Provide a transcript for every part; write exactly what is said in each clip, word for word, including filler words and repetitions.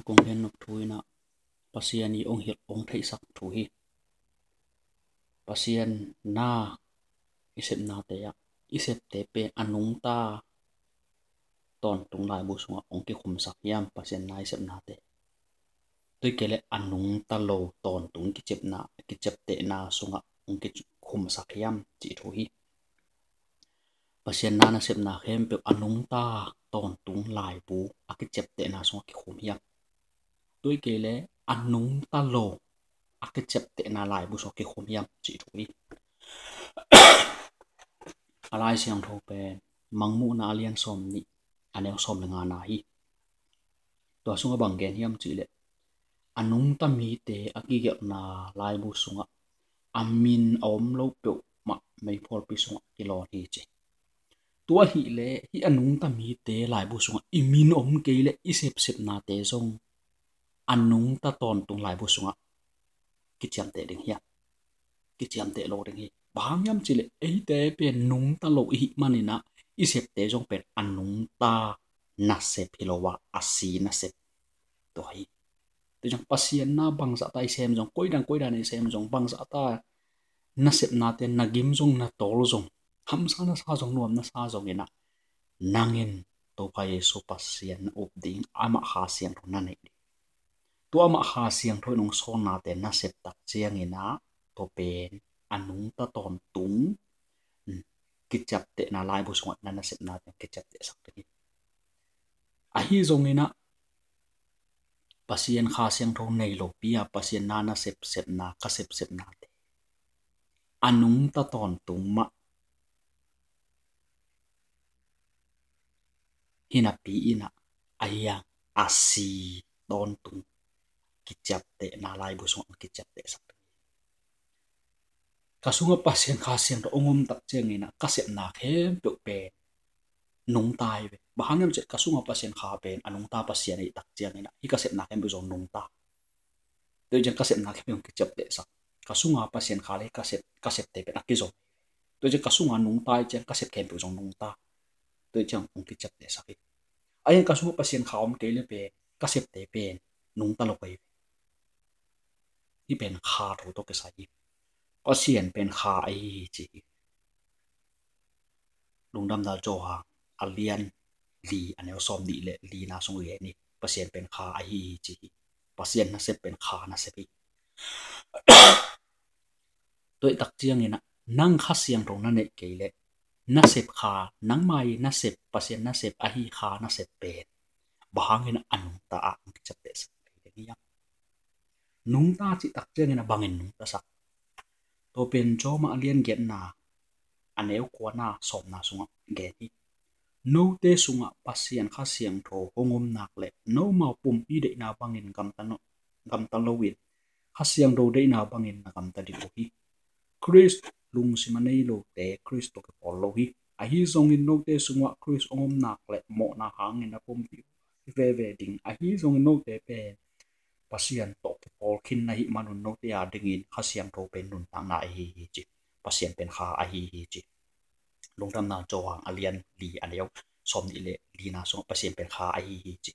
Kong gen nop thu in ah Pasian i ong hilh ong theihsak thu hi. Pasian na i sepnate ah i septe pen a nungta tawntung laibu sungah ong kikhumsak hiam, Pasian na i sepnate? Tua hi kei leh a nungta lo tawntung kiciapna, kiciaptehna sungah ong kikhumsak hiam cih thu hi. Pasian na nasepna khempeuh a nungta tawntung laibu a kiciaptehna sungah kikhum hiam? Tua hi kei leh a nungta lo a kiciaptehna laibu sungah kikhum hiam cih thu hi. A Lai Siangtho pen Mangmuhna a lian sawm nih, a neu sawm le nga na hi. Tua sungah bang gen hiam cih leh, a nungta mite a kigelhna laibu sungah a min a om lo peuhmah meiphualpi sungah kilawn hi ci. Tua hi leh hih a nungta mite laibu sungah i min om kei leh i sepsepnate zong a nungta tawntung laibu sungah kiciamteh ding hiam? Kiciamteh lo ding hi. Bang hang hiam cih leh eite pen nungta lo i hih manin ah i septe zong pen a nungta nasep hi lo a, a si nasep tua hi. Tua ciang Pasian na bangzah ta i sem zong, koidan koidan i sem zong, bangzah ta nasepnate na gim zong, na tawl zong, hamsa na sa zong, nuam na sa zong in ah, nang in Topa Jesu Pasian na up ding, amah Kha Siangtho na neih ding. Tua amah Kha Siangtho in ong sawlnate na sep tak ciangin ah, tua pen a nungta tawntung, um, kiciaptehna laibu sungah na nasepnate kiciaptehsak ding hi. Ahi zongin ah Pasian Kha Siangtho nei lopi a Pasian na nasepsepna, ka sepsepnate a nungta tawntung mah hi napi in ah, a hiang a si tawntung kiciaptehna laibu sungah kiciaptehsak. Ka sungah Pasian Kha Siangtho ong om tak ciangin ah ka sepna khempeuh pen nungta hi ve. Bang hang hiam cih leh ka sungah Pasian Kha pen a nungta Pasian ahih tak ciangin ah hih ka sepna khempeuh zong nungta. Tua ciang ka sepna khempeuh kiciaptehsak. Ka sunga Pasian Kha le ka sep, ka septe pen a kizom. Tua ciang ka sunga nungta ahih ciang ka sep khempeuh zong nungta. Tua ciang ong kiciaptehsak hi. A hiang ka sunga Pasian Kha om kei leh pen ka septe pen nungta lo hi. Hih pen Kha thu tawh kisai hi. Pasian pen Kha ahi hi ci hi. Lungdamna Johan a lian li, a neu sawm nih le li na sung gen hi. Pasian pen Kha ahi hi ci hi. Pasian nasep pen Kha nasep hi. Tua ahih tak ciangin ah nang Kha Siangtho na neih kei leh nasep Kha, nangmah i nasep, Pasian nasep ahi Kha nasep pen bang hangin ah a nungta ah ong kiciaptehsak thei ding hiam? Nungta cih tak ciangin ah bangin nungtasak? Tua pen Rom a lian giatna, a neu kuana, sawmna sungah gen hi. Note sungah Pasian Kha Siangtho hong om nak leh nomau pumpi deihna bangin gamta no, gamta loin Kha Siangtho deihna bangin na gamta ding uh hi. Khrist lungsim a nei lote Khrist tawh kipawl lo hi. Ahi zongin note sungah Khrist hong om nak leh mawhna hangin a pumpi uh veve ding. Ahi zongin note pen Pasian tawh kipawl khin na hih manun note a dingin Kha Siangtho pen nuntakna ahi hi ci. Pasian pen Kha ahi hi ci. Lungdamna Johan a lian li, a neu sawm nih le li na sungah Pasian pen Kha ahi hi ci.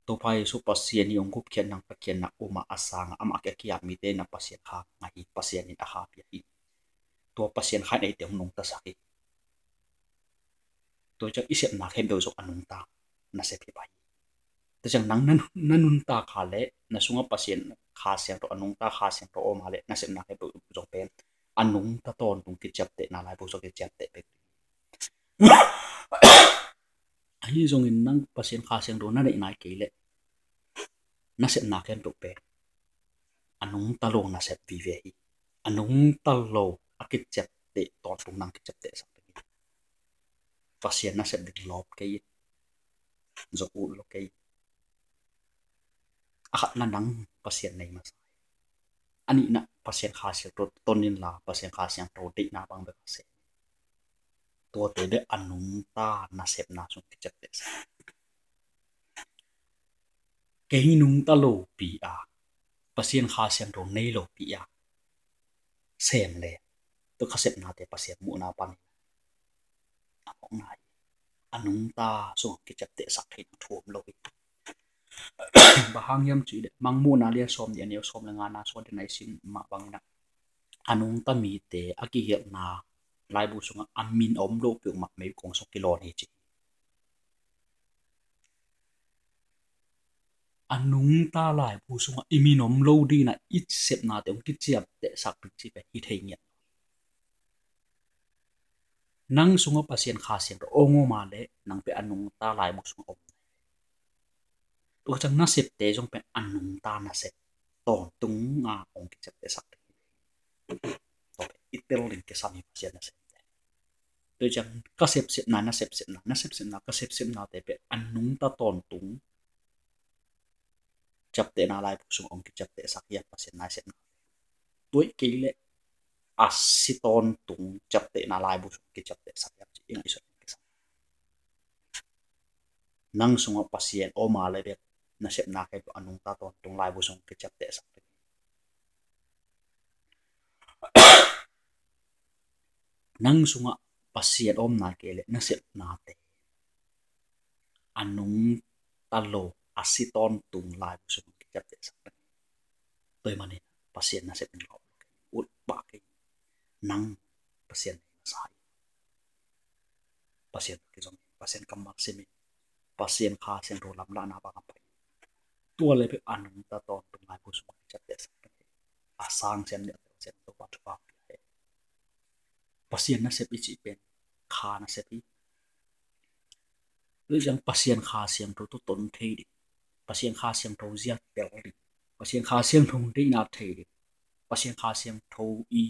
Topa Jesu Pasian i ong gupkhiat nang pakhiatna um a, a sangah amah a kiap mite na Pasian Kha ngah hi, Pasian in a Kha pia hi. Tua Pasian Kha in eite hong nungtasak hi. Tua ciang i sepna khempeuh zong a nungta nasep hi pah hi. Tua ciang nang na, na nunta Kha leh na sunga Pasian Kha Siangtho, a nungta Kha Siangtho om a leh na sepna khempeuh zong pen a nungta tawntung kiciaptehna laibu sungah kiciapteh pek. Ahi zongin nang Pasian Kha Siangtho na neih nai kei leh na sepna khempeuh pen a nungta lo nasep vive hi. A nungta lo a kiciapteh tawntung nang kiciaptehsak ding hi. Pasian nasep ding lawp kei in, zong ut lo kei in. A khatna, nang Pasian nei masa hi. A nihna, Pasian Kha Siangtho ton inla Pasian Kha Siangtho deihna bang bek a sem. Tuate bek a nungta nasepna sung kiciaptehsak. Kei nungta lopi a, Pasian Kha Siangtho nei lopi a sem leh tua ka sepnate Pasian muhna panin a mawkna hi. A nungta sungah kiciaptehsak theihna thu om lo hi. Bang hang hiam cih leh Mangmuhna lian sawm nih a neu sawm le ngana sungah den a i sim mah bangin ah, a nungta mite a kigelhna laibu sungah a min a om loh peuhmah mei kong sung kilawn hi ci. A nungta laibu sungah i min om lo dingin ah i sepnate hong kiciaptehsak ding cih pen hi thei ngiat. Nang sungah Pasian Kha Siangtho hong om a leh nang pen a nungta laibu sungah om. Tua ciang nasepte zong pen a nungta nasep tawntung a hong kiciaptehsak ding. Tua pen i tel ding kisam hi Pasian nasepte. Tua ciang ka sepsepna, na sepsepna, na sepsepna, ka sepsepnate pen a nungta tawntung ciaptehna laibu sung hong kiciaptehsak hi a Pasian nasepna. Tua hi kei leh a si tawntung ciaptehna laibu sung kiciaptehsak hi a ci i ngaihsut kisam. Nang sungah Pasian om a leh bek nasepna kei a nungta tawntung laibu sung kiciaptehsak hi. Nang sungah Pasian om nai kei leh nasepnate a nungta lo a si tawntung laibu sung kiciaptehsak hi. Tua hi manin Pasian nasep in lo ut pah kei. Nang Pasian nei masa hi. Pasian kizom in, Pasian kammal sim in, Pasian Kha Siangtho lamlahna bang a pai. Tua leh bek a nungta tawntung laibu sung kiciaptehsak hi. A sang siam nih a tel siam Topa thupha pia hi. Pasian nasep i cih pen kha nasep hi. Tua ciang Pasian Kha Siangtho tawh ton thei ding, Pasian Kha Siangtho zia tel ding, Pasian Kha Siangtho deihna thei ding, Pasian Kha Siangtho i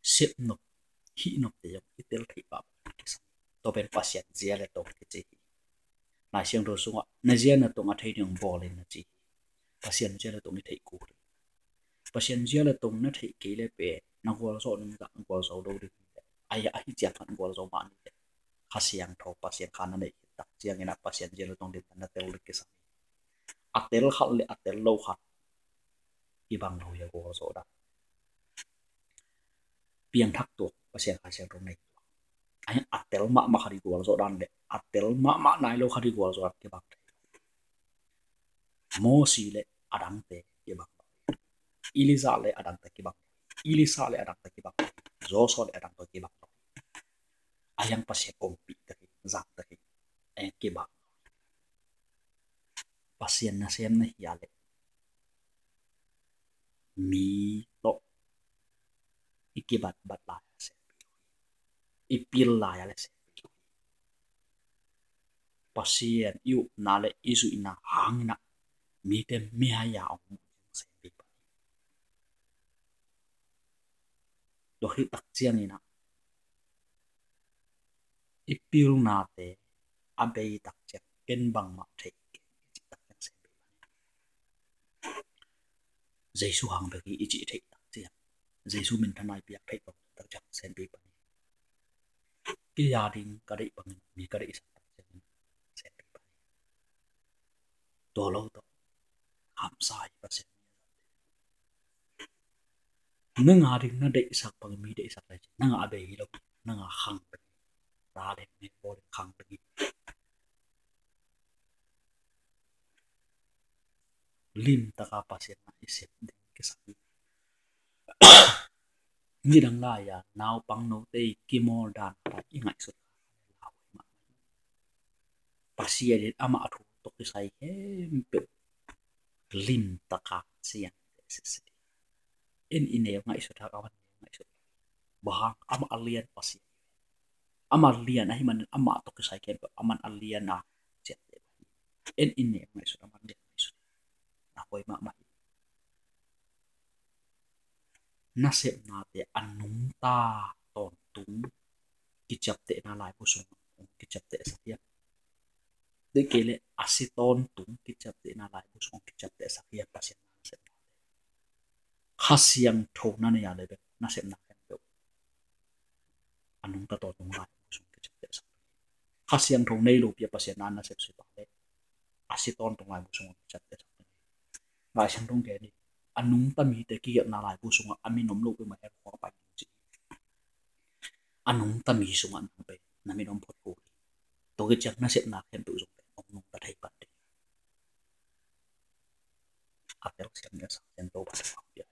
sepnop hihnopte zong i tel theih pah. Tua pen Pasian zia le tong kici hi. Lai Siangtho sungah na zia na tong a thei ding bawl in na ci hi. Pasian zia le tong i theih kul hi. Pasian zia le tong na theih kei leh pen na gualzawh nungzah na gualzo lo ding hi. Ahi ahi ciang khat gualzo mah ni leh Kha Siangtho Pasian Kha na neih khit tak ciangin ah Pasian zia le tong ding na tel ding kisam hi. A tel khat le a tel lo khat kibang lo hi a gualzawh dan. Piangthak tuak Pasian Kha Siangtho nei tuak. Ahi a tel mahmah khat i gualzawh dan le a tel mahmah nai lo khat i gualzawh dan kibang thei. Mosi le a dangte kibang lo. Elijah le a dangte kibang lo. Elisha le a dangte kibang lo. Joshua le a dangte kibang lo. A hiang Pasian ompih ta hi, zang ta hi. A hiang kibang lo. Pasian nasem na hi a leh mi tawh i kibatbat lai a sem, i pil lai a le sem. Pasian i upna le i zuihna hangin ah mite mihai a hong sem pi pan. Tua khit tak ciangin ah i pilnate a bei tak ciang ken bangmah thei kei i cih tak ciang sem pi pan. Jesu hang bek hi i cih theih tak ciang, Jesu minthanna i piak theih tak ciang sem pi pan. Kei a ding ka deih bangin mi ka deihsak tak ciangin sem pi pan. Tua lo tawh hamsa hi Pasian. Nang a ding na deihsak bangin mi deihsak lai ci, nang a bei hi lo, nang a khang bek hi. Ra ding ne bawl ding khang bek hi. Limtaka Pasian na i sep ding kisam hi. Nidang lai-a naupang note i kimawl dan i ngaihsut. Pasian in amah thu tawh kisai khempeuh limtaka siangteh sese. En i neu ngaihsut hak, aman neu ngaihsut. Bang hang, amah a lian Pasian. Amah lian ahih manin amah tawh kisai khempeuh aman a lian a siangteh. En i neu ngaihsut, aman neu ngaihsut. Na hoih mahmah hi. Nasepnate a nungta tawntung kiciaptehna laibu sung hong kiciaptehsak hi a, deih kei leh a si tawntung kiciaptehna laibu sung hong kiciaptehsak hi a, Pasian nasepnate. Kha Siangtho na nei a leh bek nasepna khempeuh a nungta tawntung laibu sung kiciaptehsak. Kha Siangtho nei lopi a Pasian na nasep sui pah leh a si tawntung laibu sung kiciaptehsak. Lai Siangtho gen hi, a nungta mite kigelhna laibu sungah a min om loh peuhmah hell khua pai ding ci. A nungta mi sungah nang pen na min om phot kul hi. Tua khit ciang nasepna khempeuh zong pen hong nungta thei pan ding. a telsiam ni a, Sang Siangtho Pasian